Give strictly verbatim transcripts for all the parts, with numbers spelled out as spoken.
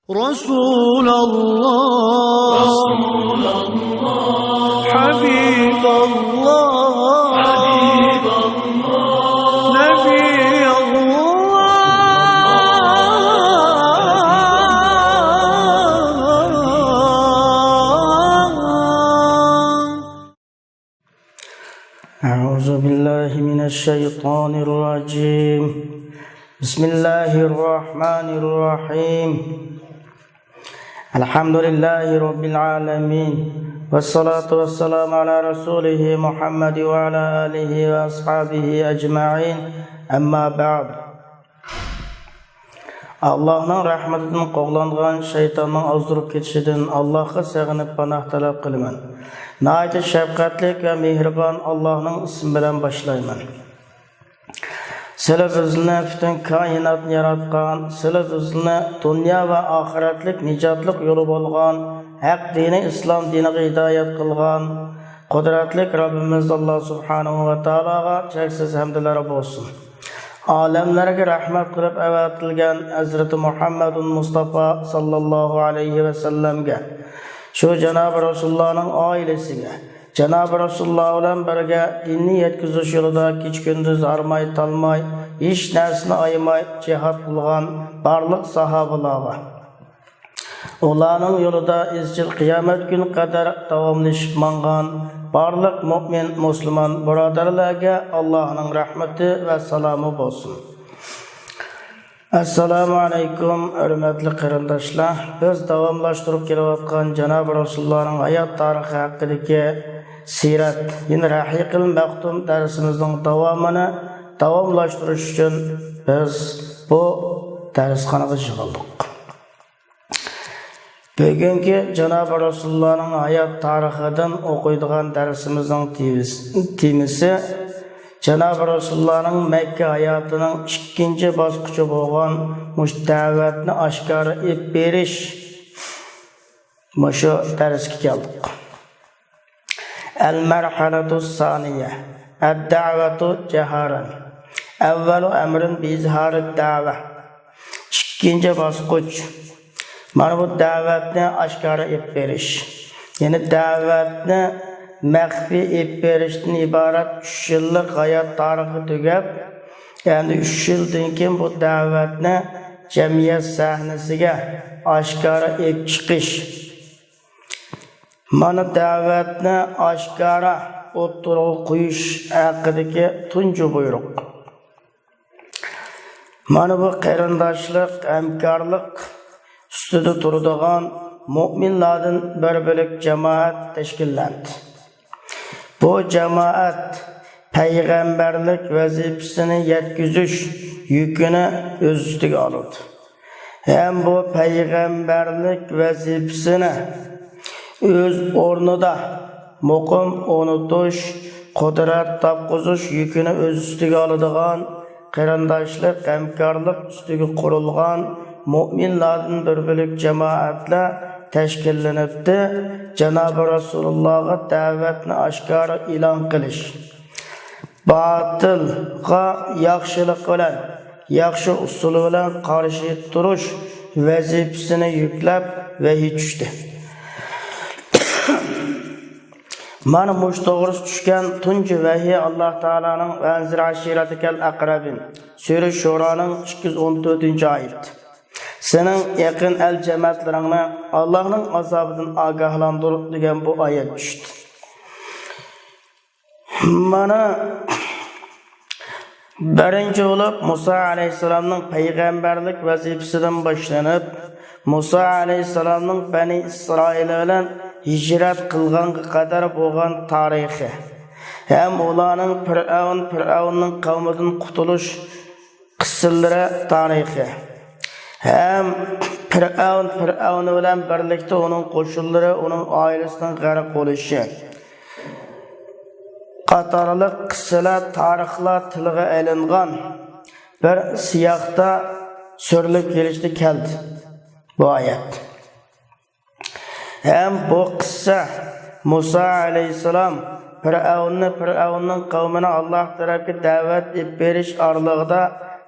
رسول الله، حبيب الله، نبي الله. أعوذ بالله من الشيطان الرجيم. بسم الله الرحمن الرحيم. الحمد لله رب العالمين. والصلاة والسلام على رسوله محمد وعلى آله وأصحابه أجمعين. أما بعد. ئاللاھنىڭ رەھمىتىدىن قوغلانغان، شەيتاننىڭ ئازدۇرۇپ كېتىشىدىن ئاللاھقا سېغىنىپ پاناھ تەلەپ قىلىمەن. ناھايىتى شەپقەتلىك ۋە مېھرىبان ئاللاھنىڭ ئىسمى بىلەن باشلايمەن. سىلى بىزنى پۈتۈن كائىناتنى ياراتقان، سىلى بىزنى دۇنيا ۋە ئاخىرەتلىك نىجاتلىق يولى بولغان ھەق دىنى ئىسلام دىنىغا ھىدايەت قىلغان قۇدرەتلىك رەببىمىز ئاللا سۇبھانەھۇ ۋە تائالاغا چەكسىز ھەمدلەر بولسۇن. ئالەملەرگە رەھمەت قىلىپ ئەۋەتىلگەن ھەزرىتى مۇھەممەدۇل مۇستافا ساللاللاھۇ ئەلەيھى ۋەسەللەمگە، شۇ جانابى رەسۇلۇللانىڭ ئائىلىسىگە، جانابى رەسۇلۇللا بىلەن بىرگە دىننى يەتكۈزۈش يولىدا كېچە-كۈندۈز ھارماي-تالماي، ھېچ نەرسىنى ئايىماي جىھاد قىلغان بارلىق ساھابىلارغا، ئۇلارنىڭ يولىدا ئىزچىل قىيامەت كۈنى قەدەر داۋاملىشىپ ماڭغان بارلىق مۆمىن، مۇسۇلمان بۇرادەرلەرگە ئاللاھنىڭ رەھمىتى ۋە سالامى بولسۇن. ئەسسالامۇ ئەلەيكۇم، ھۆرمەتلىك قېرىنداشلار! بىز داۋاملاشتۇرۇپ كېلىۋاتقان جانابى رەسۇلۇللانىڭ ھايات تارىخى ھەققىدىكى سىرەت، يەنى رەھىقىل مەختۇم دەرسىمىزنىڭ داۋامىنى داۋاملاشتۇرۇش ئۈچۈن بىز بۇ دەرسخانىغا يىغىلدۇق. بۈگۈنكى جانابى رەسۇلۇللانىڭ ھايات تارىخىدىن ئوقۇيدىغان دەرسىمىزنىڭ تېمىس-، تېمىسى جانابى رەسۇلۇللانىڭ مەككە ھاياتىنىڭ ئىككىنچى باسقۇچى بولغان مۇشۇ دەۋەتنى ئاشكارا ئېلىپ بېرىش، مۇشۇ دەرسكە كەلدۇق. المرحلة الثانية، الدعوة جهارا. أول أمر بإظهار الدعوة. ئىككىنچى باسقۇچ. مانا بۇ دەۋەتنى ئاشكارا ئېلىپ بېرىش. يەنى دەۋەتنى مەخپىي ئېلىپ بېرىشتىن ئىبارەت ئۈچ يىللىق ھايات تارىخى تۈگەپ، ئەمدى ئۈچ يىلدىن كېيىن بۇ دەۋەتنى جەمئىيەت سەھنىسىگە ئاشكارا ئېلىپ چىقىش. مانا، دەۋەتنى ئاشكارا ئوتتۇرىغا قويۇش ھەققىدىكى تۇنجى بۇيرۇق. مانا بۇ قېرىنداشلىق، ھەمكارلىق ئۈستىدە تۇرىدىغان مۆمىنلاردىن بىر بۆلەك جامائەت تەشكىللەندى. بۇ جامائەت پەيغەمبەرلىك ۋەزىپىسىنى يەتكۈزۈش يۈكىنى ئۆز ئۈستىگە ئالىدۇ. ھەم بۇ پەيغەمبەرلىك ۋەزىپىسىنى ئۆز ئورنىدا مۇقىم ئورنىتىش، قۇدرەت تاپقۇزۇش يۈكىنى ئۆز ئۈستىگە ئالىدىغان قېرىنداشلىق، ھەمكارلىق ئۈستىگە قۇرۇلغان مۆمىنلاردىن بىر بۆلەك جامائەتلەر تەشكىللىنىپتۇ. جانابى رەسۇلۇللاغا دەۋەتنى ئاشكارا ئېلان قىلىش، باتىلغا ياخشىلىق بىلەن، ياخشى ئۇسۇل بىلەن قارشى تۇرۇش ۋەزىپىسىنى يۈكلەپ ۋەھىي چۈشتى. مانا مۇشۇ توغرىسىدا چۈشكەن تۇنجى ۋەھىي ئاللا تائالانىڭ «وأنذر عشيرتك الأقربين» سۈرە شۇرانىڭ ئىككى يۈز ئون تۆتىنچى ئايىتى. «سېنىڭ يېقىن ئەل جەمەتلىرىڭنى ئاللانىڭ ئازابىدىن ئاگاھلاندۇر» دېگەن بۇ ئايەت چۈشتى. مانا، بىرىنچى بولۇپ، مۇسا ئەلەيھىسسالامنىڭ پەيغەمبەرلىك ۋەزىپىسىدىن باشلىنىپ، مۇسا ئەلەيھىسسالامنىڭ بەنى ئىسرائىل بىلەن ھىجرەت قىلغانغا قەدەر بولغان تارىخى ھەم ئۇلارنىڭ پىرئەۋن، پىرئەۋننىڭ قەۋمىدىن قۇتۇلۇش قىسسىلىرى تارىخى ھەم پىرئەۋن، پىرئەۋن بىلەن بىرلىكتە ئۇنىڭ قوشۇنلىرى، ئۇنىڭ ئائىلىسىنىڭ غەرق بولۇشى قاتارلىق قىسسىلەر، تارىخلار تىلغا ئېلىنغان بىر سىياقتا سۆرىلىپ كېلىشتە كەلدى بۇ ئايەت. ھەم بۇ قىسسە مۇسا ئەلەيھىسسالام پىرئەۋننى، پىرئەۋننىڭ قەۋمىنى ئاللا تەرەپكە دەۋەت ئېلىپ بېرىش ئارىلىقىدا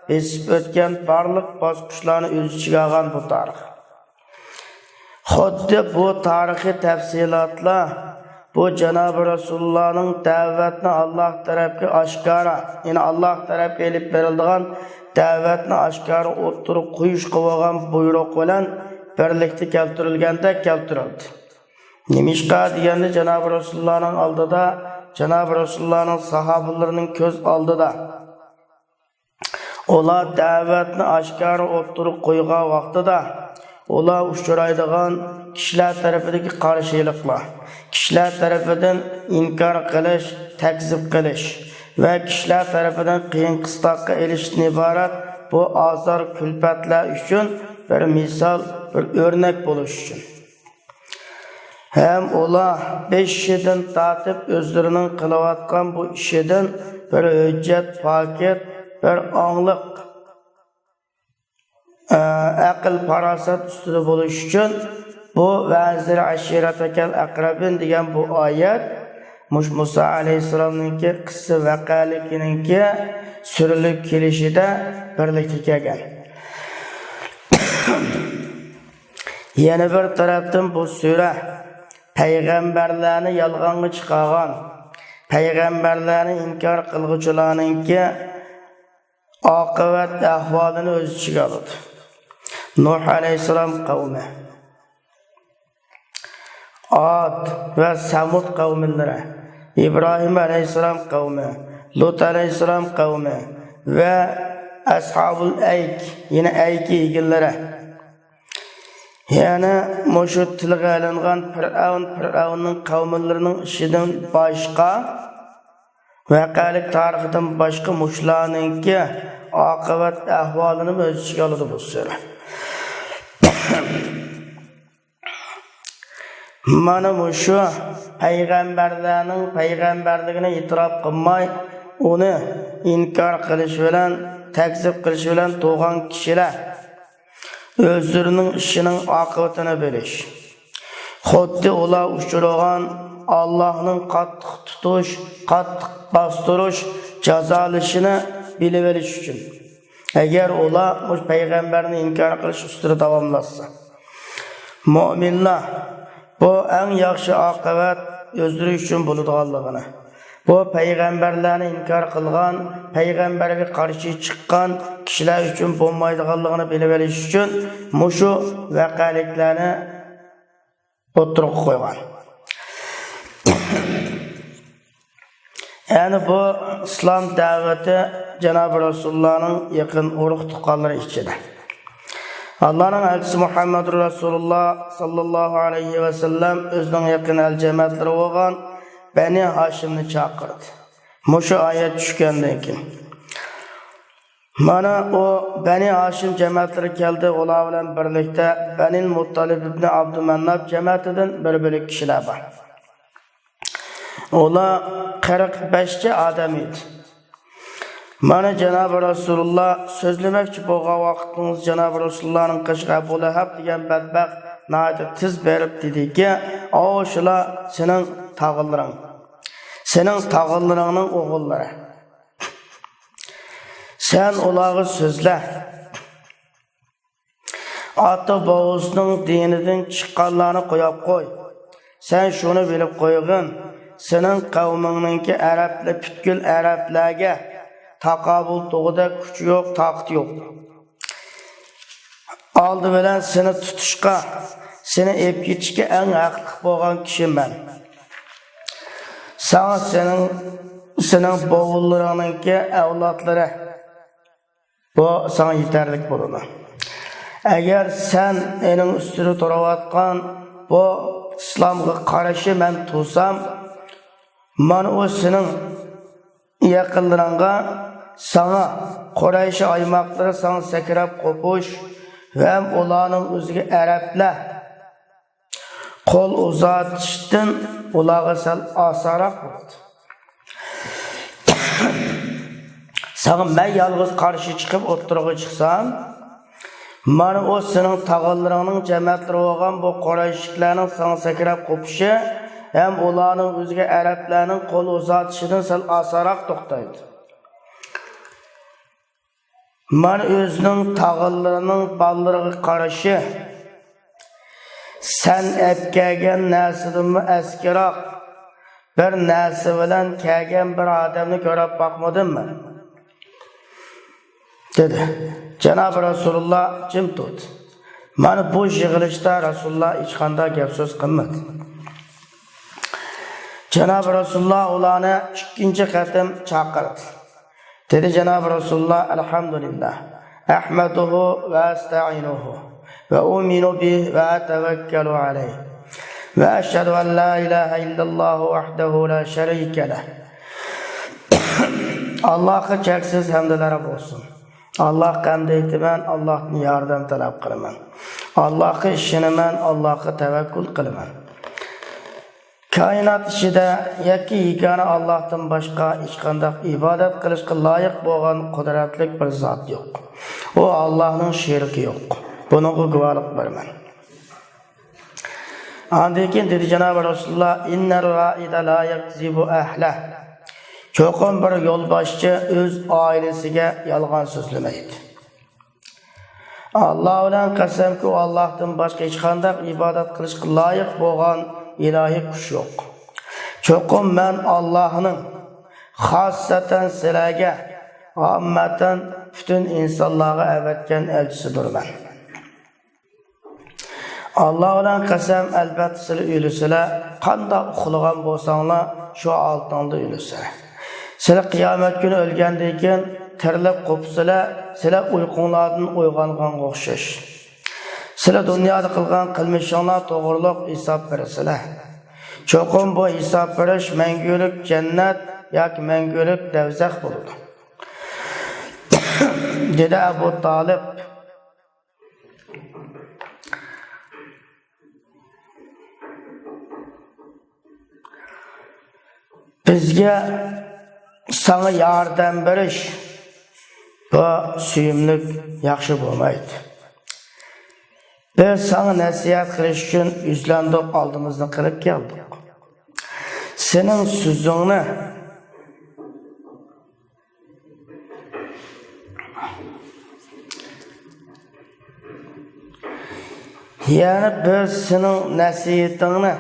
بېسىپ ئۆتكەن بارلىق باسقۇچلارنى ئۆز ئىچىگە ئالغان بۇ تارىخ. خۇددى بۇ تارىخىي تەپسىلاتلار بۇ جانابى رەسۇلۇللانىڭ دەۋەتنى ئاللاھ تەرەپكە ئاشكارا، يەنى ئاللاھ تەرەپكە ئېلىپ بېرىلىدىغان دەۋەتنى ئاشكارا ئوتتۇرىغا قويۇشقا بولغان بۇيرۇق بىلەن بىرلىكتە كەلتۈرۈلگەندەك كەلتۈرۈلدى. نېمىشقا دېگەندە، جانابى رەسۇلۇللانىڭ ئالدىدا، جانابى رەسۇلۇللانىڭ ساھابىلىرىنىڭ كۆز ئالدىدا ئۇلار دەۋەتنى ئاشكارا ئوتتۇرىغا قويغان ۋاقتىدا، ئۇلار ئۇچرايدىغان كىشىلەر تەرىپىدىكى قارشىلىقلار، كىشىلەر تەرىپىدىن ئىنكار قىلىش، تەكزىپ قىلىش ۋە كىشىلەر تەرىپىدىن قىيىن قىستاققا ئېلىشتىن ئىبارەت بۇ ئازار كۈلپەتلەر ئۈچۈن بىر مىسال، بىر ئۆرنەك بولۇش ئۈچۈن. ھەم ئۇلار بېشىدىن تارتىپ ئۆزلىرىنىڭ قىلىۋاتقان بۇ ئىشىدىن بىر ھۆججەت، پاكىت، بىر ئاڭلىق، ئە، ئەقىل-پاراسەت ئۈستىدە بولۇش ئۈچۈن بۇ «وأنذر عشيرتك الأقربين» دېگەن بۇ ئايەت مۇشۇ مۇسا ئەلەيھىسسالامنىڭكى قىسسە ۋەقەلىكىنىڭكى سۈرۈلۈپ كېلىشىدە بىرلىكتە كەلگەن. يەنە بىر تەرەپتىن بۇ سۈرە پەيغەمبەرلەرنى يالغانغا چىقارغان، پەيغەمبەرلەرنى ئىنكار قىلغۇچىلارنىڭكى ئاقىۋەت ئەھۋالىنى ئۆز ئىچىگە ئالىدۇ. نۇھ ئەلەيھىسسالام قەۋمى، ئاد ۋە سەمۇد قەۋملىرى، ئىبراھىم ئەلەيھىسسالام قەۋمى، لۇت ئەلەيھىسسالام قەۋمى ۋە ئەسھابۇل ئەيك، يەنى ئەيكە ئىگىلىرى. يەنى مۇشۇ تىلغا ئېلىنغان پىرئەۋن، پىرئەۋننىڭ قەۋملىرىنىڭ ئىشىدىن باشقا، ۋەقەلىك تارىخىدىن باشقا مۇشۇلارنىڭكى ئاقىۋەت ئەھۋالىنىمۇ ئۆز ئىچىگە ئالىدۇ بۇ سۈرە. مانا مۇشۇ پەيغەمبەرلەرنىڭ پەيغەمبەرلىكىنى ئېتىراپ قىلماي، ئۇنى ئىنكار قىلىش بىلەن، تەكزىپ قىلىش بىلەن تۇرغان كىشىلەر ئۆزلىرىنىڭ ئىشىنىڭ ئاقىۋىتىنى بىلىش، خۇددى ئۇلار ئۇچرىغان ئاللاھنىڭ قاتتىق تۇتۇش، قاتتىق باستۇرۇش، جازالىشىنى بىلىۋېلىش ئۈچۈن. ئەگەر ئۇلار مۇشۇ پەيغەمبەرنى ئىنكار قىلىش ئۈستىدە داۋاملاشسا، مۆمىنلار بۇ ئەڭ ياخشى ئاقىۋەت ئۆزلىرى ئۈچۈن بولىدىغانلىقىنى، بۇ پەيغەمبەرلەرنى ئىنكار قىلغان، پەيغەمبەرگە قارشى چىققان كىشىلەر ئۈچۈن بولمايدىغانلىقىنى بىلىۋېلىش ئۈچۈن مۇشۇ ۋەقەلىكلەرنى ئوتتۇرىغا قويغان. يەنى بۇ ئىسلام دەۋىتى جانابى رەسۇلۇللانىڭ يېقىن ئۇرۇق-تۇغقانلىرى ئىچىدە. ئاللانىڭ ئەلچىسى مۇھەممەدۇر رەسۇلۇللا ساللاللاھۇ ئەلەيھى ۋەسەللەم ئۆزىنىڭ يېقىن ئەل جەمەتلىرى بولغان بەنى ھاشىمنى چاقىردى. مۇشۇ ئايەت چۈشكەندىن كېيىن، مانا ئۇ بەنى ھاشىم جەمەتلىرى كەلدى، ئۇلار بىلەن بىرلىكتە بەنىل مۇتتەلىب ئىبنى ئابدۇمەنناپ جەمەتىدىن بىر بۆلەك كىشىلەر بار. ئۇلار قىرىق بەشچە ئادەم ئىدى. مانا جانابى رەسۇلۇللا سۆزلىمەكچى بولغان ۋاقتىڭىز جانابى رەسۇلۇللانىڭ قېشىغا ئەبۇ لەھەب دېگەن بەتبەخت ناھايىتى تېز بېرىپ دېدىكى، ئاۋۇ شۇلار سېنىڭ تاغىلىرىڭ، سېنىڭ تاغىلىرىڭنىڭ ئوغۇللىرى. سەن ئۇلارغا سۆزلە. ئاتا-بوۋىسىنىڭ دىنىدىن چىققانلارنى قويۇپ قوي. سەن شۇنى بىلىپ قويغىن، سېنىڭ قەۋمىڭنىڭكى ئەرەبلەر پۈتكۈل ئەرەبلەرگە تاقابىل تۇرغۇدەك كۈچى يوق، تاقىتى يوق. ئالدى بىلەن سېنى تۇتۇشقا، سېنى ئېلىپ كېتىشكە ئەڭ ھەقلىق بولغان كىشى مەن. ساڭا سېنىڭ، سېنىڭ بوۋىلىرىڭنىڭكى ئەۋلادلىرى، بۇ ساڭا يېتەرلىك بولىدۇ. ئەگەر سەن ئېنىڭ ئۈستىدە تۇرۇۋاتقان بۇ ئىسلامغا قارشى مەن تۇرسام، مانا ئۇ سېنىڭ يېقىنلىرىڭغا، ساڭا، قۇرەيش ئايماقلىرى ساڭا سەكرەپ قوپۇش ھەم ئۇلارنىڭ ئۆزىگە ئەرەبلەر قول ئۇزاتىشتىن ئۇلارغا سەل ئاسانراق بولىدۇ. ساڭا مەن يالغۇز قارشى چىقىپ ئوتتۇرىغا چىقسام، مانا ئۇ سېنىڭ تاغىلىرىڭنىڭ جەمەتلىرى بولغان بۇ قۇرەيشلىكلەرنىڭ ساڭا سەكرەپ قوپۇشى ھەم ئۇلارنىڭ ئۆزىگە ئەرەبلەرنىڭ قول ئۇزاتىشىدىن سەل ئاسانراق توختايدۇ. مانا ئۆزىنىڭ تاغىلىرىنىڭ بالىلىرىغا قارشى، سەن ئەپ كەلگەن نەرسىدىنمۇ ئەسكىراق بىر نەرسە بىلەن كەلگەن بىر ئادەمنى كۆرۈپ باقمىدىممۇ؟ دېدى. جانابى رەسۇلۇللا جىم تۇردى. مانا بۇ يىغىلىشتا رەسۇلۇللا ھېچقانداق گەپ سۆز قىلمىدى. جانابى رەسۇلۇللا ئۇلارنى ئىككىنچى قېتىم چاقىردى. دېدى جانابى رەسۇلۇللا، ئەلھەمدۇلىللا، ئەھمەدۇھۇ ۋە ئەستەئىنۇھۇ ۋە ئۇمىنۇ بىھ ۋە ئەتەۋەككەلۇ ئەلەيھ ۋە ئەشھەدۇ ئەن لا ئىلاھە ئىللەللاھۇ ۋەھدەھۇ لا شەرىكە لەھ. ئاللاھقا چەكسىز ھەمدلەر بولسۇن. ئاللاھقا ھەمد ئېيتىمەن، ئاللاھتىن ياردەم تەلەپ قىلىمەن. ئاللاھقا ئىشىنىمەن، ئاللاھقا تەۋەككۈل قىلىمەن. كائىنات ئىچىدە يەككە يېگانە ئاللاھتىن باشقا ھېچقانداق ئىبادەت قىلىشقا لايىق بولغان قۇدرەتلىك بىر زات يوق. ئۇ ئاللاھنىڭ شېرىكى يوق. بۇنىڭغا گۇۋاھلىق بېرىمەن. ئاندىن كېيىن دېدى جانابى رەسۇلۇللا، ئىننەر رائىدە لا يەكزىبۇ ئەھلەھ. چوقۇم بىر يولباشچى ئۆز ئائىلىسىگە يالغان سۆزلىمەيدۇ. ئاللا بىلەن قەسەمكى، ئۇ ئاللاھتىن باشقا ھېچقانداق ئىبادەت قىلىشقا لايىق بولغان ئىلاھىي كۈچ يوق. چوقۇم مەن ئاللاھنىڭ خاسسەتەن سىلەرگە، ئاممەتەن پۈتۈن ئىنسانلارغا ئەۋەتكەن ئەلچىسىدۇرمەن. ئاللا بىلەن قەسەم، ئەلۋەتتە سىلەر ئۆلىسىلەر، قانداق ئۇخلىغان بولساڭلار، شۇ ھالىتىڭدا ئۆلىسىلەر. سىلەر قىيامەت كۈنى ئۆلگەندىن كېيىن تىرىلىپ قوپسىلەر، سىلەر ئۇيقۇڭلاردىن ئويغانغانغا ئوخشاش. سىلەر دۇنيادا قىلغان قىلمىشىڭلار توغرۇلۇق ھېساب بېرىسىلەر. چوقۇم بۇ ھېساب بېرىش مەڭگۈلۈك جەننەت ياكى مەڭگۈلۈك دەۋزەخ بولىدۇ، دېدى ئەبۇ تالىپ. بىزگە ساڭا ياردەم بېرىش، بۇ سۆيۈملۈك، ياخشى بولمايدۇ. بىز ساڭا نەسىھەت قىلىش ئۈچۈن يۈزلەندۇق، ئالدىمىزنى قىلىپ كەلدۇق. سېنىڭ سۆزۈڭنى، يەنى بىز سېنىڭ نەسىھىتىڭنى،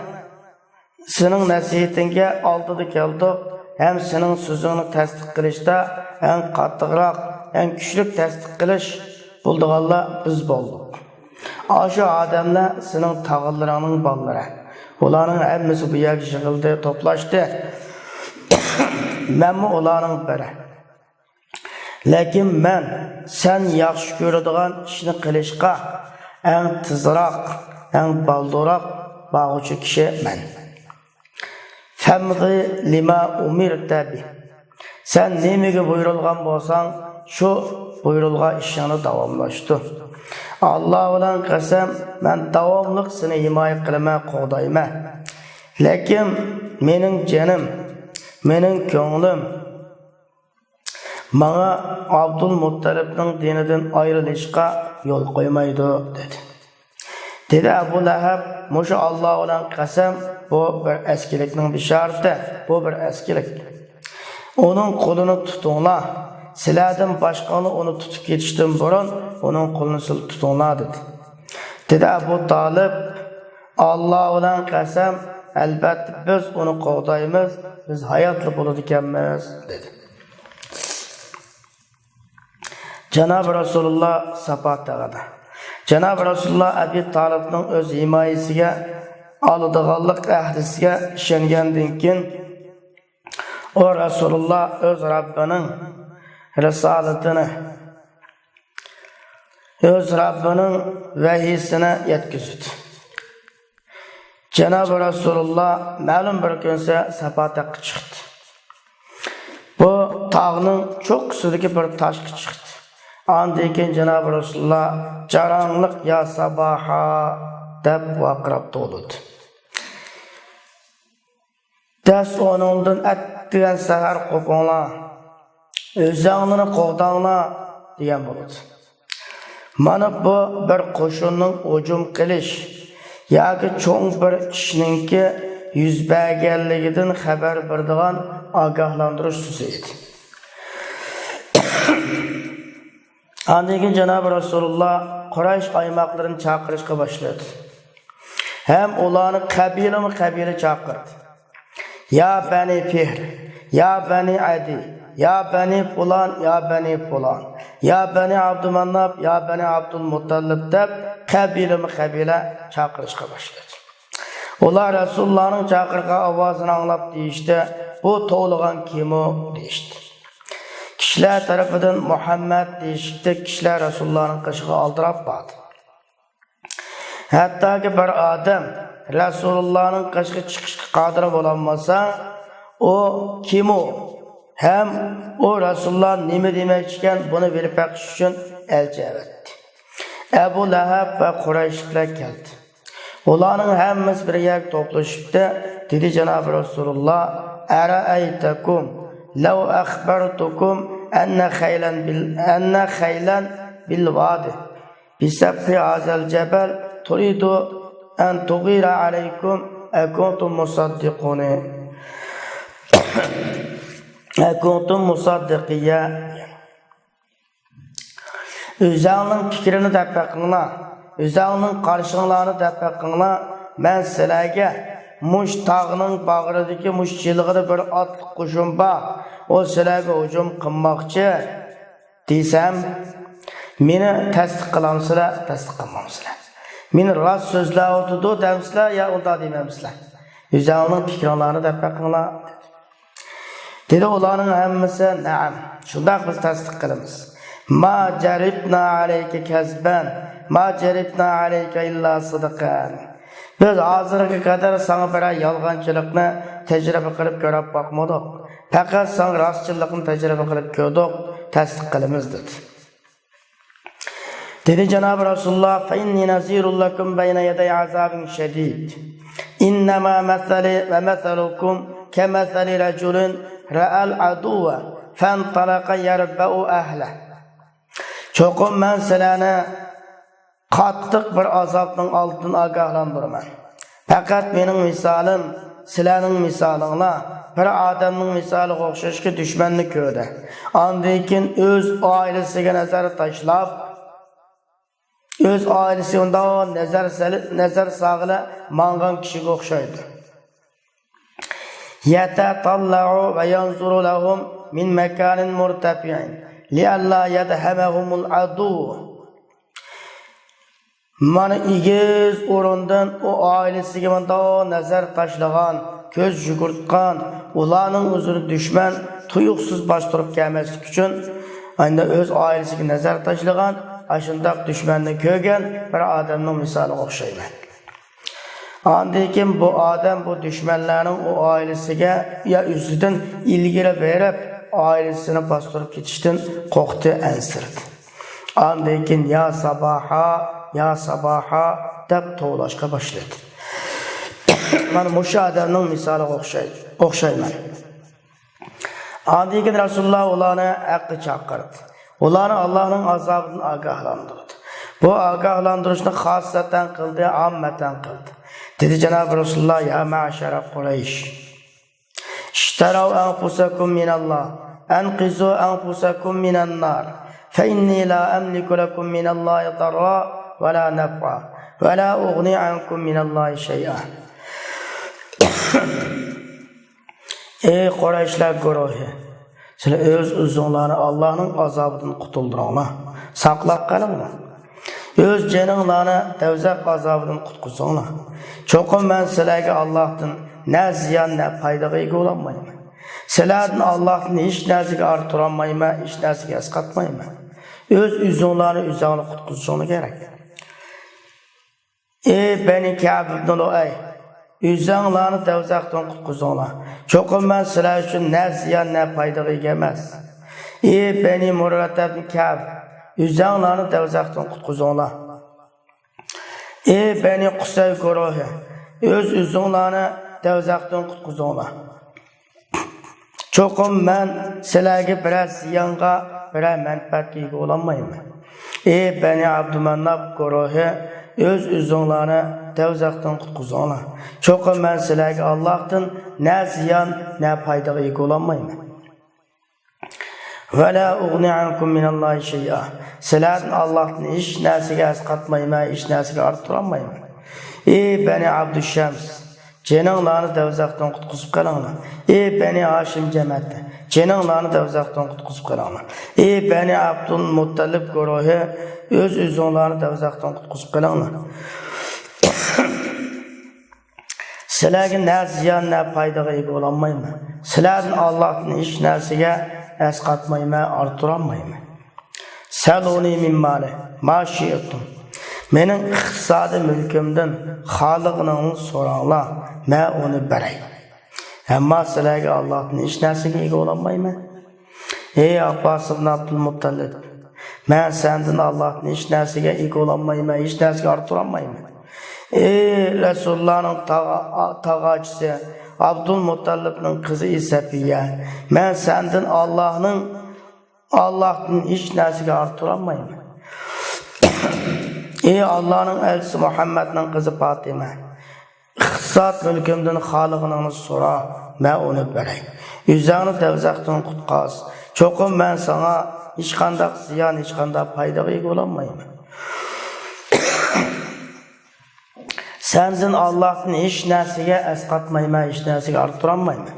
سېنىڭ نەسىھىتىڭگە ئالدىدا كەلدۇق ھەم سېنىڭ سۆزۈڭنى تەستىق قىلىشتا ئەڭ قاتتىقراق، ئەڭ كۈچلۈك تەستىق قىلىش بولىدىغانلار بىز بولدۇق. ئاشۇ ئادەملەر سېنىڭ تاغىلىرىڭنىڭ بالىلىرى. ئۇلارنىڭ ھەممىسى بۇ يەرگە يىغىلدى، توپلاشتى. مەنمۇ ئۇلارنىڭ بىرى. لېكىن مەن سەن ياخشى كۆرىدىغان ئىشنى قىلىشقا ئەڭ تېزراق، ئەڭ بالدۇرراق بارغۇچى كىشى مەن. فامض لما أمرت به. سەن نېمىگە بۇيرۇلغان بولساڭ، شۇ بۇيرۇلغان ئىشىڭنى داۋاملاشتۇر. ئاللا بىلەن قەسەم، مەن داۋاملىق سېنى ھىمايە قىلىمەن، قوغدايمەن. لېكىن مېنىڭ جېنىم، مېنىڭ كۆڭلۈم ماڭا ئابدۇلمۇتتەلىپنىڭ دىنىدىن ئايرىلىشقا يول قويمايدۇ، دېدى. دېدى ئەبۇ لەھەب، مۇشۇ ئاللا بىلەن قەسەم، بۇ بىر ئەسكىلىكنىڭ بېشارىتى، بۇ بىر ئەسكىلىك. ئۇنىڭ قولىنى تۇتۇڭلار، سىلەردىن باشقىنى ئۇنى تۇتۇپ كېتىشتىن بۇرۇن ئۇنىڭ قولىنى سىلەر تۇتۇڭلار، دېدى. دېدى ئەبۇ تالىپ، ئاللا بىلەن قەسەم، ئەلۋەتتە بىز ئۇنى قوغدايمىز، بىز ھاياتلا بولىدىكەنمىز، دېدى. جانابى رەسۇلۇللا ساپا تېغىدا. جانابى رەسۇلۇللا ئەبى تالىپنىڭ ئۆز ھىمايىسىگە ئالىدىغانلىق ئەھدىسىگە ئىشەنگەندىن كېيىن، ئۇ رەسۇلۇللا ئۆز رەببىنىڭ رىسالىتىنى، ئۆز رەببىنىڭ ۋەھىيسىنى يەتكۈزدى. جانابى رەسۇلۇللا مەلۇم بىر كۈنسى ساپا تاغقا چىقتى. بۇ تاغنىڭ چوققىسىدىكى بىر تاشقا چىقتى. ئاندىن كېيىن جانابى رەسۇلۇللا جاراڭلىق، يا ساباھا دەپ ۋارقىراپ توۋلىدى. دەس ئونۇڭدىن ئەتىگەن سەھەر قوپۇڭلار، ئۆزۈڭلارنى قوغداڭلار دېگەن بولىدۇ. مانا بۇ بىر قوشۇننىڭ ھۇجۇم قىلىش ياكى چوڭ بىر ئىشنىڭكى يۈز بەرگەنلىكىدىن خەۋەر بېرىدىغان ئاگاھلاندۇرۇش سۆزى ئىدى. ئاندىن كېيىن جانابى رەسۇلۇللا قۇرەيش ئايماقلىرىنى چاقىرىشقا باشلىدى. ھەم ئۇلارنى قەبىلىمۇ قەبىلە چاقىردى. يا بەنى فىھر، يا بەنى ئەدى، يا بەنى پۇلان، يا بەنى پۇلان، يا بەنى ئابدۇماناپ، يا بەنى ئابدۇلمۇتتەلىپ دەپ قەبىلىمۇ قەبىلە چاقىرىشقا باشلىدى. ئۇلار رەسۇلۇللانىڭ چاقىرغان ئاۋازىنى ئاڭلاپ دېيىشتى، بۇ توۋلىغان كىمۇ؟ دېيىشتى. كىشىلەر تەرىپىدىن مۇھەممەد دېيىشىپتۇ، كىشىلەر رەسۇلۇللانىڭ قېشىغا ئالدىراپ باردى. ھەتتاكى بىر ئادەم رەسۇلۇللانىڭ قېشىغا چىقىشقا قادىر بولالمىسا، ئۇ كىمۇ؟ ھەم ئۇ رەسۇلۇللا نېمە دېمەكچىكەن، بۇنى بىلىپ بېقىش ئۈچۈن ئەلچى ئەۋەتتى. ئەبۇ لەھەب ۋە قۇرەيشلىكلەر كەلدى. ئۇلارنىڭ ھەممىسى بىر يەرگە توپلىشىپتۇ. دېدى جانابى رەسۇلۇللا، «ئەرەئەيتەكۇم لەۋ ئەخبەرتۇكۇم ئەننە خەيلەن بىل، ئەننە خەيلەن بىل ۋادى بىسەبخى ھازەل جەبەل تۇرىدۇ ئەن تۇغىرە ئەلەيكۇم ئەكۇنتۇم مۇسەددىقۇنى، ئەكۇنتۇم مۇسەددىقىيە.» ئۆزەڭنىڭ پىكرىنى دەپ بېقىڭلار، ئۆزەڭنىڭ قارىشىڭلارنى دەپ بېقىڭلار. مەن سىلەرگە مۇش تاغنىڭ باغرىدىكى مۇش جىلغىدا بىر ئاتلىق قوشۇن بار، ئۇ سىلەرگە ھۇجۇم قىلماقچى دېسەم، مېنى تەستىق قىلامسىلەر، تەستىق قىلمامسىلەر؟ مېنى راست سۆزلەۋاتىدۇ دەمسىلەر يا ئۇنداق دېمەمسىلەر؟ ئۆزەڭلارنىڭ پىكرىڭلارنى دەپ بېقىڭلار، دېدى. دېدى ئۇلارنىڭ ھەممىسى، نەئەم، شۇنداق، بىز تەستىق قىلىمىز. ما جەرىبنا ئەلەيكە كەزبەن، ما جەرىبنا ئەلەيكە ئىللا سىدىقەن. بىز ھازىرغا قەدەر ساڭا بىرەر يالغانچىلىقنى تەجرىبە قىلىپ كۆرۈپ باقمىدۇق. پەقەت ساڭا راستچىللىقنى تەجرىبە قىلىپ كۆردۇق، تەستىق قىلىمىز، دېدى. دېدى جانابى رەسۇلۇللا، فەئىننى نەزىرۇن لەكۇم بەينە يەدەي ئازابىن شەدىد. ئىننەما مەسەلى ۋە مەسەلۇكۇم كەمەسەلى رەجۇلىن رەئەل ئەدۇۋۋە فەنتەلەقە يەربەئۇ ئەھلەھ. چوقۇم مەن سىلەرنى قاتتىق بىر ئازابنىڭ ئالدىدىن ئاگاھلاندۇرىمەن. پەقەت مېنىڭ مىسالىم، سىلەرنىڭ مىسالىڭلار بىر ئادەمنىڭ مىسالىغا ئوخشاشكى، دۈشمەننى كۆردى. ئاندىن كېيىن ئۆز ئائىلىسىگە نەزەر تاشلاپ، ئۆز ئائىلىسىگە ئۇنداق نەزەر سېلىپ، نەزەر سالغىلى ماڭغان كىشىگە ئوخشايدۇ. يەتەتەللەئۇ ۋە يەنزۇرۇ لەھۇم مىن مەكانىن مۇرتەفىئىن لىئەللا يەدھەمەھۇمۇل ئەدۇۋۋۇ. مانا ئېگىز ئورۇندىن ئۇ ئائىلىسىگە مۇنداق نەزەر تاشلىغان، كۆز يۈگۈرتكەن، ئۇلارنىڭ ئۆزىنى دۈشمەن تۇيۇقسىز باستۇرۇپ كەلمەسلىك ئۈچۈن، ئەمدى ئۆز ئائىلىسىگە نەزەر تاشلىغان، ئاشۇنداق دۈشمەننى كۆرگەن بىر ئادەمنىڭ مىسالىغا ئوخشايمەن. ئاندىن كېيىن بۇ ئادەم بۇ دۈشمەنلەرنىڭ ئۇ ئائىلىسىگە يا ئۆزىدىن ئىلگىرى بېرىپ، ئائىلىسىنى باستۇرۇپ كېتىشتىن قورقتى، ئەنسىرىدى. ئاندىن كېيىن، يا ساباھا، يا ساباھا دەپ توۋلاشقا باشلىدى. مانا مۇشۇ ئادەمنىڭ مىسالىغا ئوخشاي-، ئوخشايمەن. ئاندىن كېيىن رەسۇلۇللا ئۇلارنى ھەققە چاقىردى. ئۇلارنى ئاللاھنىڭ ئازابىدىن ئاگاھلاندۇردى. بۇ ئاگاھلاندۇرۇشنى خاسسەتەن قىلدى، ئاممەتەن قىلدى. دېدى جانابى رەسۇلۇللا، يا مەشەرە قۇرەيش، اشتروا أنفسكم من الله، أنقذوا أنفسكم من النار، فإني لا أملك لكم من الله ضرا ولا نفعا، ولا أغني عنكم من الله شيئا. ئەي قۇرەيشلەر گۇرۇھى! سىلەر ئۆز-ئۆزۈڭلارنى ئاللاھنىڭ ئازابىدىن قۇتۇلدۇرۇڭلار، ساقلاپ قېلىڭلار. ئۆز جېنىڭلارنى دەۋزەخ ئازابىدىن قۇتقۇزۇڭلار. چوقۇم مەن سىلەرگە ئاللاھتىن نە زىيان، نە پايدىغا ئىگە بولالمايمەن. سىلەردىن ئاللاھتىن ھېچ نەرسىگە ئارتۇرالمايمەن، ھېچ نەرسىگە ئەسقاتمايمەن. ئۆز-ئۆزۈڭلارنى ئۆزۈڭلار قۇتقۇزۇشۇڭلار كېرەك. ئەي بەنى كەئب ئىبنى لۇئەي، ئۆزۈڭلارنى دەۋزەختىن قۇتقۇزۇڭلار. چوقۇم مەن سىلەر ئۈچۈن نە زىيان، نە پايدىغا ئىگە ئەمەس. ئەي بەنى مۇررەتە ئىبنى كەئب، ئۆزۈڭلارنى دەۋزەختىن قۇتقۇزۇڭلار. ئەي بەنى قۇسەي گۇرۇھى، ئۆز-ئۆزۈڭلارنى دەۋزەختىن قۇتقۇزۇڭلار. چوقۇم مەن سىلەرگە بىرەر زىيانغا، بىرەر مەنپەئەتكە ئىگە بولالمايمەن. ئەي بەنى ئابدۇماناپ گۇرۇھى، ئۆز-ئۆزۈڭلارنى دەۋزەختىن قۇتقۇزۇڭلار. چوقۇم مەن سىلەرگە ئاللاھتىن نە زىيان، نە پايدىغا ئىگە بولالمايمەن. ۋەلا ئۇغنى ئەنكۇم مىنەللاھى شەيئا. سىلەردىن ئاللاھتىن ھېچ نەرسىگە ئەسقاتمايمەن، ھېچ نەرسىگە ئارتتۇرالمايمەن. ئى بەنى ئابدۇشەمس، جېنىڭلارنى دوزاختىن قۇتقۇزۇپ قېلىڭلار. ئى بەنى ھاشىم جەمەتى، جېنىڭلارنى دوزاختىن قۇتقۇزۇپ قېلىڭلار. ئى بەنى ئابدۇل مۇتتەلىپ گۇرۇھى، ئۆز-ئۆزۈڭلارنى دوزاختىن قۇتقۇزۇپ قېلىڭلار. سىلەرگە نە زىيان، نە پايدىغا ئىگە بولالمايمەن. سىلەردىن ئاللاھتىن ھېچ نەرسىگە ئەسقاتمايمەن، ئارتۇرالمايمەن. سەلۇنى مىن مالى ما شىئتۇم. مېنىڭ ئىقتىسادىي مۈلكۈمدىن خالىغىنىڭنى سوراڭلار، مەن ئۇنى بېرەي. ئەمما سىلەرگە ئاللاھتىن ھېچ نەرسىگە ئىگە بولالمايمەن. ئەي ئابباس ئىبن ئابدۇلمۇتتەلىپ، مەن سەندىن ئاللاھتىن ھېچ نەرسىگە ئىگە بولالمايمەن، ھېچ نەرسىگە ئارتۇرالمايمەن. ئەي رەسۇلۇللانىڭ تاغا-، تاغاچىسى، ئابدۇلمۇتتەلىپنىڭ قىزى ئى سەپىيە، مەن سەندىن ئاللاھنىڭ، ئاللاھتىن ھېچ نەرسىگە ئارتۇرالمايمەن. ئەي ئاللاھنىڭ ئەلچىسى مۇھەممەدنىڭ قىزى پاتىمە، ئىقتىساد مۈلكۈمدىن خالىغىنىڭنى سورا، مەن ئۇنى بېرەي. ئۆزۈڭنى دوزاختىن قۇتقاز. چوقۇم مەن ساڭا ھېچقانداق زىيان، ھېچقانداق پايدىغا ئىگە بولالمايمەن. سەندىن ئاللاھتىن ھېچ نەرسىگە ئەسقاتمايمەن، ھېچ نەرسىگە ئارتۇرالمايمەن.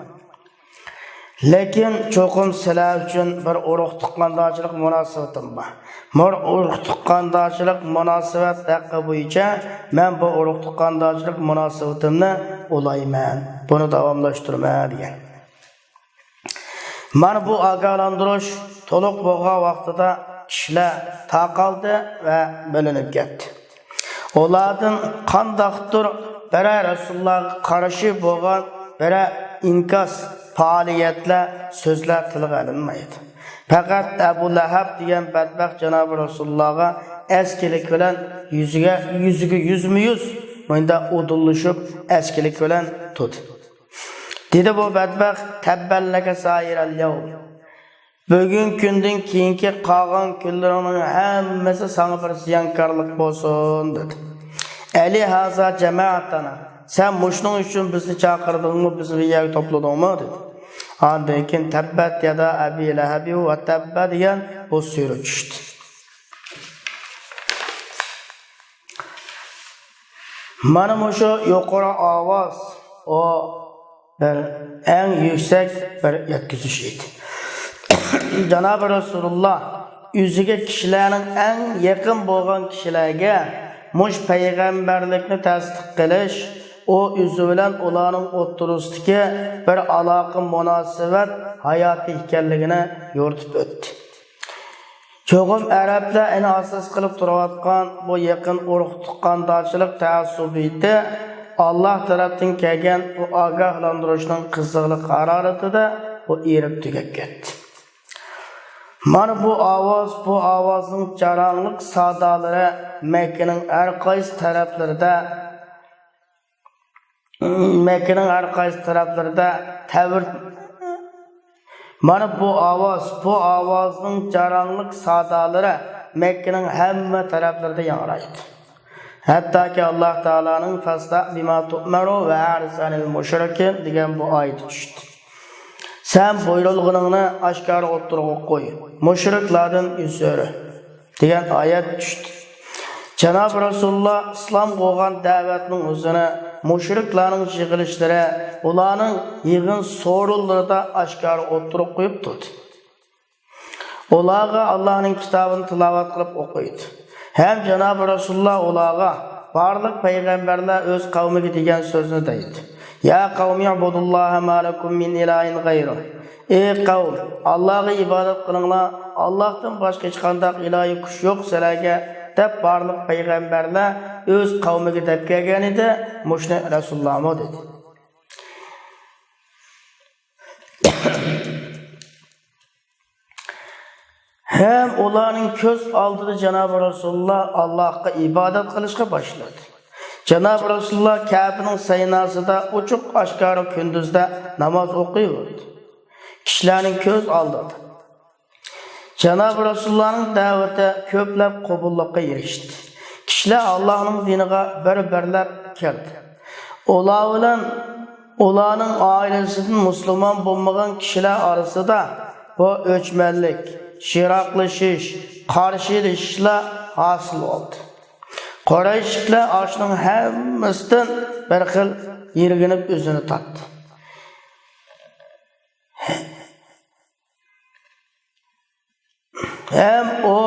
لېكىن چوقۇم سىلەر ئۈچۈن بىر ئۇرۇق تۇغقاندارچىلىق مۇناسىۋىتىم بار. بىر ئۇرۇق تۇغقاندارچىلىق مۇناسىۋەت ھەققى بويىچە مەن بۇ ئۇرۇق تۇغقاندارچىلىق مۇناسىۋىتىمنى ئۇلايمەن، بۇنى داۋاملاشتۇرىمەن دېگەن. مانا بۇ ئاگاھلاندۇرۇش تولۇق بولغان ۋاقتىدا كىشىلەر تارقالدى ۋە بۆلۈنۈپ كەتتى. ئۇلاردىن قانداقتۇر بىرەر رەسۇلۇللاھقا قارشى بولغان بىرەر ئىنكاس پائالىيەتلەر، سۆزلەر تىلغا ئېلىنمايدۇ. پەقەت ئەبۇ لەھەب دېگەن بەتبەخت جانابى رەسۇلۇللاھقا ئەسكىلىك بىلەن يۈزىگە، يۈزىگە يۈزمۇ يۈز مۇنداق ئۇدۇللىشىپ ئەسكىلىك بىلەن تۇردى. دېدى بۇ بەتبەخت، تەببەن لەكە سائىرەل يەۋم. بۈگۈنكى كۈندىن كېيىنكى قالغان كۈنلىرىڭنىڭ ھەممىسى ساڭا بىر زىيانكارلىق بولسۇن، دېدى. ئەلىھازا جەمەئتەنا، سەن مۇشۇنىڭ ئۈچۈن بىزنى چاقىردىڭمۇ، بىزنى بۇ يەرگە توپلىدىڭمۇ؟ دېدى. ئاندىن كېيىن تەببەت يادا ئەبى لەھەبى ۋە تەببە دېگەن بۇ سۈرە چۈشتى. مانا مۇشۇ يۇقىرى ئاۋاز، ئۇ بىر ئەڭ يۈكسەك بىر يەتكۈزۈش ئىدى. جانابى رەسۇلۇللا ئۆزىگە كىشىلەرنىڭ ئەڭ يېقىن بولغان كىشىلەرگە مۇشۇ پەيغەمبەرلىكنى تەستىق قىلىش، ئۇ ئۆزى بىلەن ئۇلارنىڭ ئوتتۇرىسىدىكى بىر ئالاقە مۇناسىۋەت ھاياتى ئىكەنلىكىنى يورۇتۇپ ئۆتتى. چوقۇم ئەرەبلەر ئەنە ئاساس قىلىپ تۇرۇۋاتقان بۇ يېقىن ئۇرۇق تۇغقاندارچىلىق تەئەسسۇبىيىتى ئاللا تەرەپتىن كەلگەن بۇ ئاگاھلاندۇرۇشنىڭ قىزغىنلىق ھارارىتىدە بۇ ئېرىپ تۈگەپ كەتتى. مانا بۇ ئاۋاز، بۇ ئاۋازنىڭ جاراڭلىق سادالىرى مەككىنىڭ ھەر قايسى تەرەپلىرىدە مەككىنىڭ ھەر قايسى تەرەپلىرىدە تەۋر، مانا بۇ ئاۋاز، بۇ ئاۋازنىڭ جاراڭلىق سادالىرى مەككىنىڭ ھەممە تەرەپلىرىدە ياڭرايدۇ. ھەتتاكى ئاللا تائالانىڭ «فاصدع بما تؤمر وأعرض عن المشركين» دېگەن بۇ ئايىتى چۈشتى. سەن بۇيرۇلغىنىڭنى ئاشكارا ئوتتۇرىغا قوي، مۇشرىكلاردىن يۈز ئۆرۈ. دېگەن ئايەت چۈشتى. جانابى رەسۇلۇللا ئىسلام قىلغان دەۋەتنىڭ ئۆزىنى مۇشرىكلارنىڭ يىغىلىشلىرى، ئۇلارنىڭ يىغىن سورۇنلىرىدا ئاشكارا ئوتتۇرىغا قويۇپ تۇردى. ئۇلارغا ئاللانىڭ كىتابىنى تىلاۋەت قىلىپ ئوقۇيدۇ. ھەم جانابى رەسۇلۇللا ئۇلارغا بارلىق پەيغەمبەرلەر ئۆز قەۋمىگە دېگەن سۆزنى دەيدۇ. يا قومى اعبدوا الله ما لكم من إله غيره. ئەي قەۋم، ئاللاغا ئىبادەت قىلىڭلار، ئاللاھتىن باشقا ھېچقانداق ئىلاھىي كۈچ يوق سىلەرگە، دەپ بارلىق پەيغەمبەرلەر ئۆز قەۋمىگە دەپ كەلگەنىدى، مۇشۇنى رەسۇلۇللامۇ دېدى. ھەم ئۇلارنىڭ كۆز ئالدىدا جانابى رەسۇلۇللا ئاللاھقا ئىبادەت قىلىشقا باشلىدى. جانابى رەسۇلۇللا كەبىنىڭ سەيناسىدا ئوچۇق ئاشكارا كۈندۈزدە ناماز ئوقۇيۋاتىدۇ. كىشىلەرنىڭ كۆز ئالدىدا. جانابى رەسۇلۇللانىڭ دەۋىتى كۆپلەپ قوبۇللۇققا ئېرىشتى. كىشىلەر ئاللاھنىڭ دىنىغا بىر-بىرلەپ كىردى. ئۇلار بىلەن ئۇلارنىڭ ئائىلىسىدىن مۇسۇلمان بولمىغان كىشىلەر ئارىسىدا بۇ ئۆچمەنلىك، يىراقلىشىش، قارشى ئېلىشىشلار ھاسىل بولدى. قۇرەيشلىكلەر ئاشۇنىڭ ھەممىسىدىن بىر خىل يىرگىنىپ ئۆزىنى تارتتى. ھەم ئۇ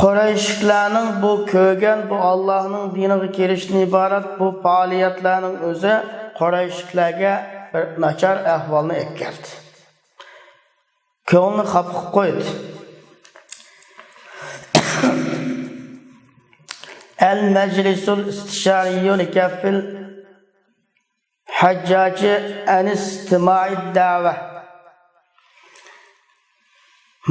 قۇرەيشلىكلەرنىڭ بۇ كۆرگەن، بۇ ئاللاھنىڭ دىنىغا كىرىشتىن ئىبارەت بۇ پائالىيەتلەرنىڭ ئۆزى قۇرەيشلىكلەرگە بىر ناچار ئەھۋالنى ئەكەلدى. كۆڭلىنى خاپا قىلىپ قويدى. ئەل مەجلىسۇل ئىستىشارىيۇ لىكەففىل ھەججاجى ئەنىستىمائىد دەۋە.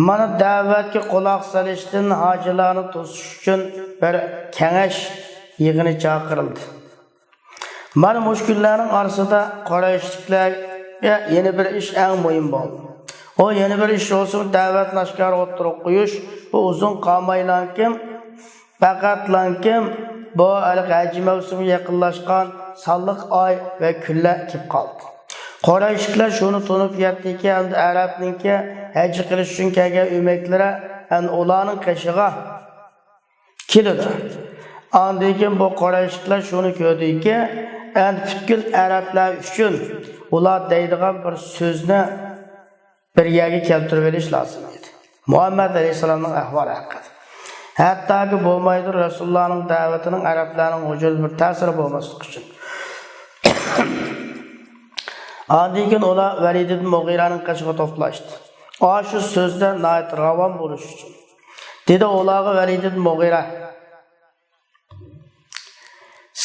مانا دەۋەتكە قۇلاق سېلىشتىن ھاجىلارنى توسۇش ئۈچۈن بىر كېڭەش يىغىنى چاقىرىلدى. مانا مۇشۇ كۈنلەرنىڭ ئارىسىدا قۇرەيشلىكلەرگە يەنە بىر ئىش ئەڭ مۇھىم بولدى. ئۇ يەنە بىر ئىش بولسىمۇ دەۋەتنى ئاشكارا ئوتتۇرىغا قويۇش. بۇ ئۇزۇن قالمايلانكىن، پەقەتلانكىن بۇ ھېلىقى ھەج مەۋسۇمىگە يېقىنلاشقان سانلىق ئاي ۋە كۈنلەر كېلىپ قالدى. قۇرەيشلىكلەر شۇنى تونۇپ يەتتىكى، ئەمدى ئەرەبنىڭكى ھەج قىلىش ئۈچۈن كەلگەن ئۆمەكلىرى ئەمدى ئۇلارنىڭ قېشىغا كېلىدۇ. ئاندىن كېيىن بۇ قۇرەيشلىكلەر شۇنى كۆردىكى، ئەمدى پۈتكۈل ئەرەبلەر ئۈچۈن ئۇلار دەيدىغان بىر سۆزنى بىر يەرگە كەلتۈرۈۋېلىش لازىم ئىدى. مۇھەممەد ئەلەيھىسسالامنىڭ ئەھۋالى ھەققىدە. ھەتتاكى بولمايدۇ، رەسۇلۇللانىڭ دەۋىتىنىڭ ئەرەبلەرنىڭ ۋۇجۇدىدا بىر تەسىرى بولماسلىقى ئۈچۈن. ئاندىن كېيىن ئۇلار ۋەلىد ئىبن مۇغىرەنىڭ قېشىغا توپلاشتى. ئاشۇ سۆزدە ناھايىتى راۋان بولۇش ئۈچۈن. دېدى ئۇلارغا ۋەلىد ئىبن مۇغىرە،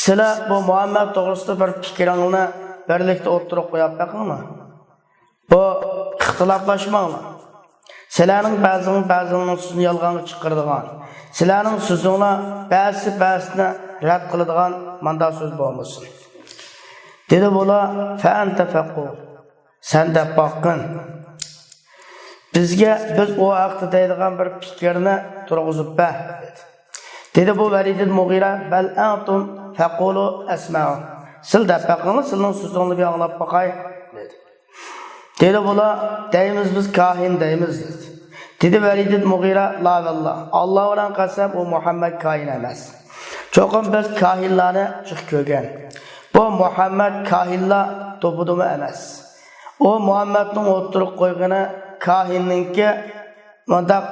سىلەر بۇ مۇھەممەد توغرىسىدا بىر پىكرىڭلارنى بىرلىكتە ئوتتۇرىغا قويۇپ بېقىڭلار. بۇ ئىختىلاپلاشماڭلار. سىلەرنىڭ بەزىڭلار بەزىڭلارنىڭ سۆزىنى يالغانغا چىقىرىدىغان، سىلەرنىڭ سۆزۈڭلار بەزىسى بەزىسىنى رەت قىلىدىغان مانداق سۆز بولمىسۇن. دېدى بۇلار، فەئەنتە فەقۇل. سەن دەپ باققىن. بىزگە بىز ئۇ ھەقتە دەيدىغان بىر پىكىرنى تۇرغۇزۇپ بەر، دېدى. دېدى بۇ ۋەلىد ئىبن مۇغىرە، بەل ئەنتۇم فەقۇلۇ ئەسمەئۇ. سىل دەپ باققىن، سىلنىڭ سۆزۈڭلارنى بىر ئاڭلاپ باقاي، دېدى. دېدى بۇلار، دەيمىز بىز كاھىن دەيمىز، دېدى. دېدى ۋەلىد ئىبن مۇغىرە، لا ۋەللا، ئاللا بىلەن قەسەم، ئۇ مۇھەممەد كاھىن ئەمەس. چوقۇم بىز كاھىنلارنى جىق كۆرگەن. بۇ مۇھەممەد كاھىنلار توپىدىمۇ ئەمەس. ئۇ مۇھەممەدنىڭ ئوتتۇرىغا قويغىنى كاھىننىڭكى، مۇنداق،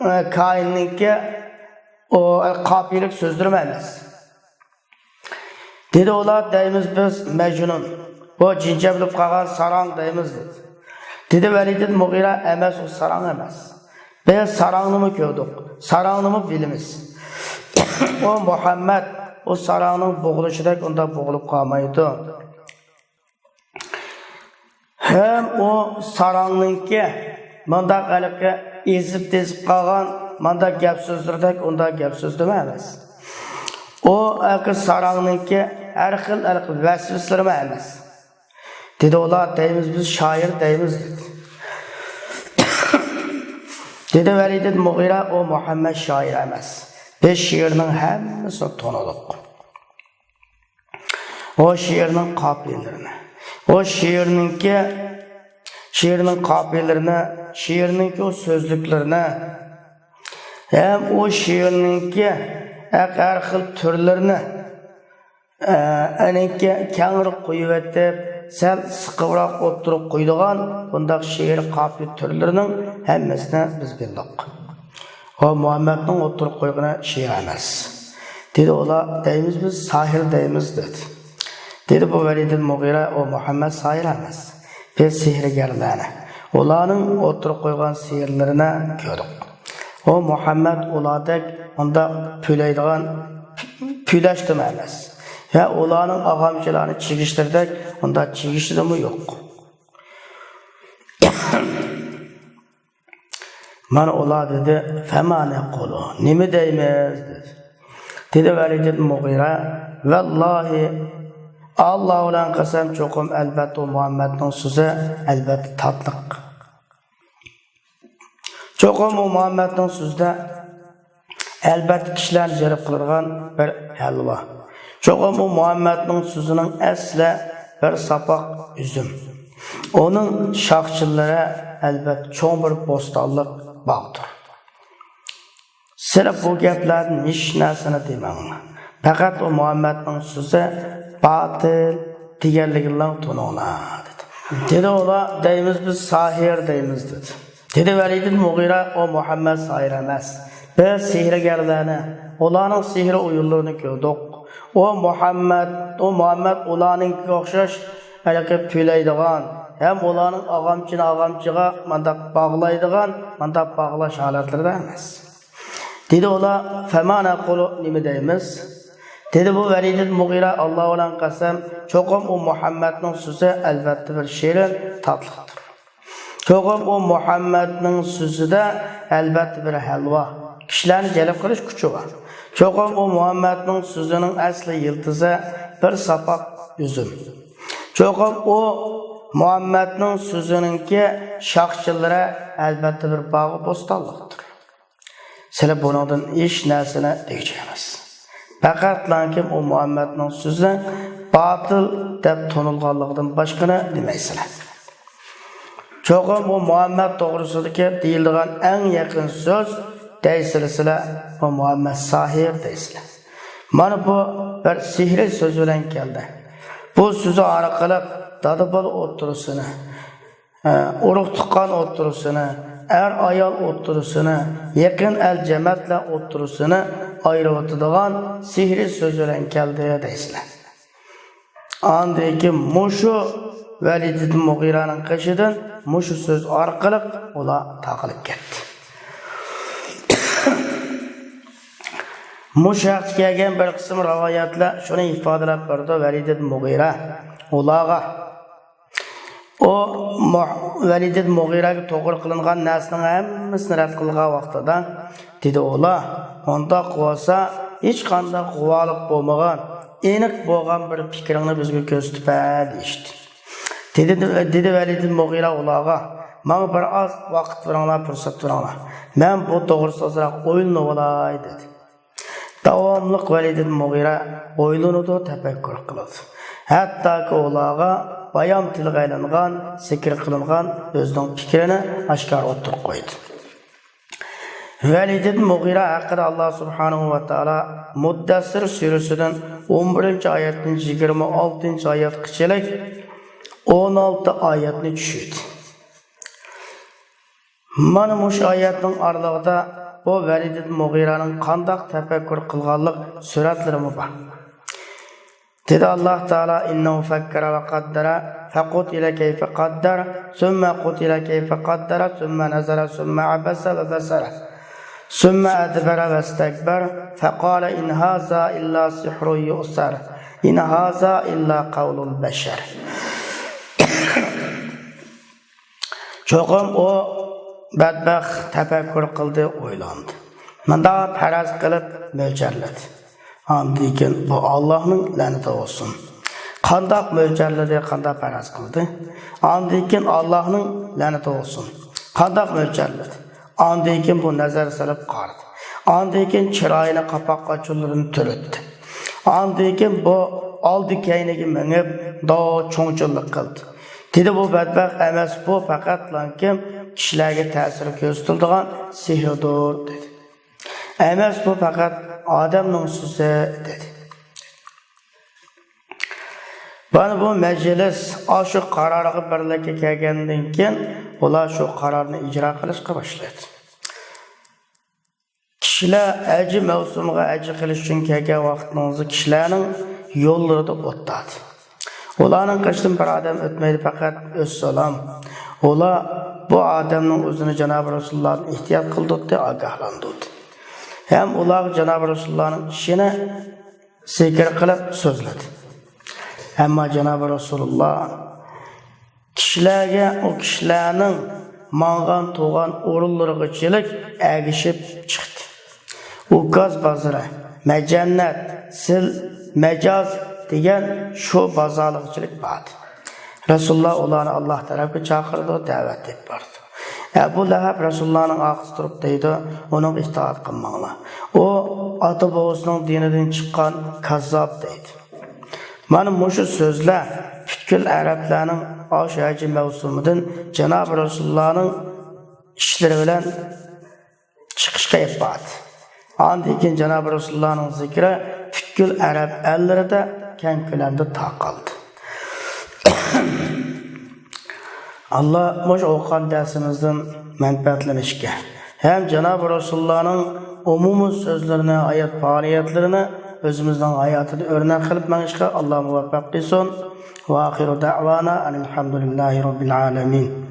ئە، كاھىننىڭكى ئۇ قاپىيىلىك سۆزلىرىمۇ ئەمەس. دېدى ئۇلار، دەيمىز بىز مەجنۇن، بۇ جىنچە بولۇپ قالغان ساراڭ دەيمىز، دېدى. دېدى ۋەلىد ئىبن مۇغىرە، ئەمەس، ئۇ ساراڭ ئەمەس. بىز ساراڭنىمۇ كۆردۇق، ساراڭنىمۇ بىلىمىز. ئۇ مۇھەممەد ئۇ ساراڭنىڭ بوغۇلۇشىدەك ئۇنداق بوغۇلۇپ قالمايدۇ. ھەم ئۇ ساراڭنىڭكى مۇنداق ھېلىقى ئېزىپ تېزىپ قالغان مۇنداق گەپ سۆزلىرىدەك ئۇنداق گەپ سۆزلىمە ئەمەس. ئۇ ھېلىقى ساراڭنىڭكى ھەر خىل ھېلىقى ۋەسۋەسىلىرىمۇ ئەمەس. دېدى ئۇلار، دەيمىز بىز شائىر دەيمىز، دېدى. دېدى ۋەلىد ئىبن مۇغىرە، ئۇ مۇھەممەد شائىر ئەمەس. بىز شېئىرنىڭ ھەممىسىنى تونۇدۇق. ئۇ شېئىرنىڭ قاپىيىلىرىنى، ئۇ شېئىرنىڭكى، شېئىرنىڭ قاپىيىلىرىنى، شېئىرنىڭكى ئۇ سۆزلۈكلىرىنى، ھەم ئۇ شېئىرنىڭكى ھەر خىل تۈرلىرىنى، ئە، ئەنىڭكى كەڭرى قويۇۋېتىپ، سەل سىقىۋراق ئوتتۇرىغا قويىدىغان بۇنداق شېئىر قاپىيە تۈرلىرىنىڭ ھەممىسىنى بىز بىلدۇق. ئۇ مۇھەممەدنىڭ ئوتتۇرىغا قويغىنى شېئىر ئەمەس. دېدى ئۇلار، دەيمىز بىز ساھىر دەيمىز، دېدى. دېدى بۇ ۋەلىدىل مۇغىرە، ئۇ مۇھەممەد ساھىر ئەمەس. بىز سېھىرگەرلەرنى، ئۇلارنىڭ ئوتتۇرىغا قويغان سېھىرلىرىنى كۆردۇق. ئۇ مۇھەممەد ئۇلاردەك ئۇنداق پۈۋلەيدىغان پۈۋلەشتىمۇ ئەمەس. ۋە ئۇلارنىڭ ئاغامچىلارنى چىگىشتىرىدەك ئۇنداق چىگىشىدىمۇ يوق. مانا ئۇلار دېدى، فەما نەقۇلۇ، نېمە دەيمىز؟ دېدى. دېدى ۋەلىد ئىبن مۇغىرە، ۋەللاھى، ئاللا بىلەن قەسەم، چوقۇم، ئەلبەتتە، ئۇ مۇھەممەدنىڭ سۆزى، ئەلبەتتە، تاتلىق. چوقۇم ئۇ مۇھەممەدنىڭ سۆزىدە، ئەلبەتتە، كىشىلەرنى جەلپ قىلىدىغان بىر ھەلۋا. چوقۇم ئۇ مۇھەممەدنىڭ سۆزىنىڭ ئەسلى بىر ساپاق ئۈزۈم. ئۇنىڭ شاخچىلىرى، ئەلبەتتە، چوڭ بىر بوستانلىق باغدۇر. سىلەر بۇ گەپلەردىن ھېچ نەرسىنى دېمەڭلار. پەقەت ئۇ مۇھەممەدنىڭ سۆزى باتىل دېگەنلىكىنىلا تونۇڭلار، دېدى. دېدى ئۇلار، دەيمىز بىز، ساھىر دەيمىز، دېدى. دېدى ۋەلىد ئىبن مۇغىرە، ئۇ مۇھەممەد ساھىر ئەمەس. بىز سېھىرگەرلەرنى، ئۇلارنىڭ سېھىر ئويۇنلىرىنى كۆردۇق. ئۇ مۇھەممەد، ئۇ مۇھەممەد ئۇلارنىڭكىگە ئوخشاش ھېلىقى پۈۋلەيدىغان، ھەم ئۇلارنىڭ ئاغامچىنى ئاغامچىغا مانداق باغلايدىغان، مانداق باغلاش ھالەتلىرىدە ئەمەس. دېدى ئۇلار، فەما نەقۇلۇ، نېمە دەيمىز؟ دېدى بۇ ۋەلىد ئىبن مۇغىرە، ئاللا بىلەن قەسەم، چوقۇم ئۇ مۇھەممەدنىڭ سۆزى ئەلۋەتتە بىر شېرىن، تاتلىقتۇر. چوقۇم ئۇ مۇھەممەدنىڭ سۆزىدە ئەلۋەتتە بىر ھەلۋا، كىشىلەرنى جەلپ قىلىش كۈچى بار. چوقۇم ئۇ مۇھەممەدنىڭ سۆزىنىڭ ئەسلى يىلتىزى بىر ساپاق ئۈزۈم. چوقۇم ئۇ مۇھەممەدنىڭ سۆزىنىڭكى شاخچىلىرى ئەلۋەتتە بىر باغ بوستانلىقتۇر. سىلەر بۇنىڭدىن ھېچ نەرسىنى دېگۈچى ئەمەس. پەقەتلانكىم ئۇ مۇھەممەدنىڭ سۆزى باتىل دەپ تونۇلغانلىقىدىن باشقىنى دېمەيسىلەر. چوقۇم ئۇ مۇھەممەد توغرىسىدىكى دېيىلىدىغان ئەڭ يېقىن سۆز دەيسىلەر، سىلەر ئۇ مۇھەممەد ساھىر دەيسىلەر. مانا بۇ بىر سېھرىي سۆز بىلەن كەلدى. بۇ سۆزى ئارقىلىق دادا-بالا ئوتتۇرىسىنى، ئۇرۇق-تۇغقان ئوتتۇرىسىنى، ئەر-ئايال ئوتتۇرىسىنى، يېقىن ئەل-جەمەتلەر ئوتتۇرىسىنى ئايرىۋېتىدىغان سېھرىي سۆز بىلەن كەلدى دەيسىلەر. ئاندىن كېيىن مۇشۇ ۋەلىد ئىبن مۇغىرەنىڭ قېشىدىن مۇشۇ سۆز ئارقىلىق ئۇلار تارقىلىپ كەتتى. مۇشۇ ھەقتە كەلگەن بىر قىسىم رىۋايەتلەر شۇنى ئىپادىلەپ بېرىدۇ، ۋەلىد ئىبن مۇغىرە ئۇلارغا، ئۇ مۇ-، ۋەلىد ئىبن مۇغىرەگە توغرا قىلىنغان نەرسىنىڭ ھەممىسىنى رەت قىلغان ۋاقتىدا دېدى ئۇلار، ئۇنداق بولسا ھېچقانداق غۇۋالىق بولمىغان، ئېنىق بولغان بىر پىكرىڭنى بىزگە كۆرسىتىپ بەر دېيىشتى. دېدى، دېدى ۋەلىد ئىبن مۇغىرە ئۇلارغا، ماڭا بىر ئاز ۋاقىت بېرىڭلار، پۇرسەت بېرىڭلار. مەن بۇ توغرىسىدا ئازراق ئويلىنىۋالاي دېدى. داۋاملىق ۋەلىد ئىبن مۇغىرە ئويلىنىدۇ، تەپەككۇر قىلىدۇ. ھەتتاكى ئۇلارغا بايان تىلغا ئېلىنغان، زىكىر قىلىنغان ئۆزىنىڭ پىكرىنى ئاشكارا ئوتتۇرىغا قويدى. ۋەلىد ئىبن مۇغىرە ھەققىدە ئاللا سۇبھانەھۇ ۋە تائالا مۇددەسسىر سۈرىسىدىن ئون بىرىنچى ئايەتتىن يىگىرمە ئالتىنچى ئايەتكىچىلىك ئون ئالتە ئايەتنى چۈشۈردى. مانا مۇشۇ ئايەتنىڭ ئارىلىقىدا بۇ ۋەلىد ئىبن مۇغىرەنىڭ قانداق تەپەككۇر قىلغانلىق سۈرەتلىرىمۇ بار. دېدى ئاللا تائالا، إنه فكر وقدر، فقتل كيف قدر، ثم قتل كيف قدر، ثم نظر، ثم عبس وبسر، ثم أدبر واستكبر، فقال إن هذا إلا سحر يؤثر، إن هذا إلا قول البشر. چوقۇم ئۇ بەتبەخت تەپەككۇر قىلدى، ئويلاندى. مۇنداق پەرەز قىلىپ مۆلچەرلىدى. ئاندىن كېيىن بۇ ئاللانىڭ لەنىتى بولسۇن. قانداق مۆلچەرلىدى، قانداق پەرەز قىلدى؟ ئاندىن كېيىن ئاللانىڭ لەنىتى بولسۇن. قانداق مۆلچەرلىدى؟ ئاندىن كېيىن بۇ نەزەر سېلىپ قارىدى. ئاندىن كېيىن چىرايىنى، قاپاق قاچىلىرىنى تۈرۈتتى. ئاندىن كېيىن بۇ ئالدى كەينىگە مېڭىپ، داۋا چوڭچىلىق قىلدى. دېدى، بۇ بەتبەخت ئەمەس، بۇ پەقەتلانكىم كىشىلەرگە تەسىر كۆرسىتىلىدىغان سېھىردۇر، دېدى. ئەمەس، بۇ پەقەت ئادەمنىڭ سۆزى، دېدى. مانا بۇ مەجلىس ئاشۇ قارارغا بىرلىككە كەلگەندىن كېيىن، ئۇلار شۇ قارارنى ئىجرا قىلىشقا باشلىدى. كىشىلەر ھەج مەۋسۇمىغا ھەج قىلىش ئۈچۈن كەلگەن ۋاقتىڭىزدا كىشىلەرنىڭ يوللىرىدا ئوت تارتىدۇ. ئۇلارنىڭ قېشىدىن بىر ئادەم ئۆتمەيدۇ، پەقەت ۋەسسالام. ئۇلار بۇ ئادەمنىڭ ئۆزىنى جانابى رەسۇلۇللاھتىن ئېھتىيات قىلدۇردى، ئاگاھلاندۇردى. ھەم ئۇلارغا جانابى رەسۇلۇللاھنىڭ ئىشىنى زىكىر قىلىپ سۆزلىدى. ئەمما جانابى رەسۇلۇللاھ كىشىلەرگە ئۇ كىشىلەرنىڭ ماڭغان تۇرغان ئورۇنلىرىغىچىلىك ئەگىشىپ چىقتى. ئۇكاز بازىرى، مەجەننەت، سىل، مەجاز دېگەن شۇ بازارلىقچىلىك باردى. رەسۇلۇللاھ ئۇلارنى ئاللاھ تەرەپكە چاقىرىدۇ، دەۋەت ئېلىپ بارىدۇ. ئەبۇ لەھەب رەسۇلۇللاھنىڭ ئارقىسىدا تۇرۇپ دەيدۇ، ئۇنىڭغا ئىتائەت قىلماڭلار. ئۇ ئاتا-بوۋىسىنىڭ دىنىدىن چىققان كاززاپ دەيدۇ. مانا مۇشۇ سۆزلەر پۈتكۈل ئەرەبلەرنىڭ ئاشۇ ھەج مەۋسۇمىدىن جانابى رەسۇلۇللاھنىڭ ئىشلىرى بىلەن چىقىشقا ئېلىپ باردى. ئاندىن كېيىن جانابى رەسۇلۇللانىڭ زىكرى پۈتكۈل ئەرەب ئەللىرىدە كەڭ كۆلەمدە تارقالدى. ئاللا مۇشۇ ئوقۇغان دەرسىمىزدىن مەنپەئەتلىنىشكە ھەم جانابى رەسۇلۇللانىڭ ئومۇمىي سۆزلىرىنى، ھايات پائالىيەتلىرىنى ئۆزىمىزنىڭ ھاياتىدا ئۆرنەك قىلىپ مېڭىشقا ئاللا مۇۋەپپەق قىلسۇن. ۋە ئاخىرۇ دەئۋانا ئەنىل ھەمدۇلىللاھى رەببىل ئالەمىن.